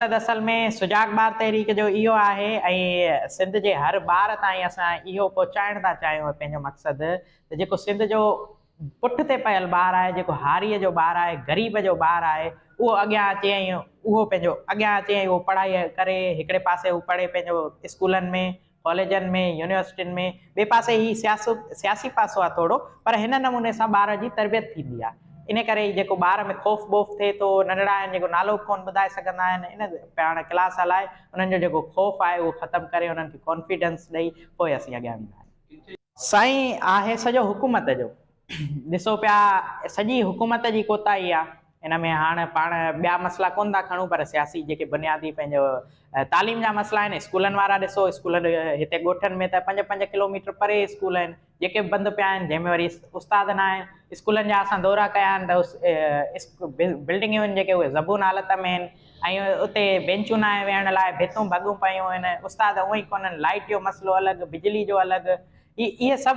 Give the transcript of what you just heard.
مقصد اصل ۾ سجاڳ ٻار تحريڪ جو اهو آهي ۽ سنڌ جي هر ٻار تائين اسان اهو پهچائڻ ٿا چاهيون پنهنجو مقصد ته جيڪو سنڌ جو پٺ تي پيل ٻار آهي، جيڪو هاريء جو ٻار آهي، غريب جو ٻار آهي، اهو اڳيان اچي ۽ اهو پنهنجو اڳيان اچي ۽ اهو پڙهائي ڪري. هڪڙي پاسي هو پڙهي پنهنجو اسڪولن ۾، ڪاليجن ۾، يونيورسٽين ۾، ٻئي پاسي هي سياسي پاسو آهي ٿورو پر هن نموني سان ٻار جي تربيت ٿيندي آهي. ان ڪري ئي جيڪو ٻار ۾ خوف ٻوف ٿئي ٿو، ننڍڙا آهن جيڪو نالو به ڪونه ٻڌائي سگهندا آهن، ان پاڻ ڪلاس هلائي انهن جو جيڪو خوف آهي اهو ختم ڪري انهن کي ڪانفيڊنس ڏئي پوء اسين اڳيان ويندا آهيون. سائين آهي سڄو حڪومت جو. ڏسو پيا سڄي حڪومت جي ڪوتاهي آ ان ۾ هاڻ پاڻ ٻيا مسئلا ڪون ٿا کڻون پر سياسي جيڪي بنيادي پنهنجو تعليم جا مسئلا آهن اسڪولن وارا ڏسو اسڪولن هتي ڳوٺن ۾ ته پنج پنج ڪلوميٽر پري اسڪول آهن جيڪي به بند پيا آهن جنهن ۾ وري استاد نه آهن اسڪولن جا اسان دورا ڪيا آهن ته بلڊنگيون آهن جيڪي اهي زبون حالت ۾ آهن ۽ اتي بينچون نه آهن ويهڻ لاء ڀتون ڀڳون پيون آهن استاد اونئي ڪونهن لائٽ جو مسئلو الڳ بجلي جو الڳ اهي سڀ.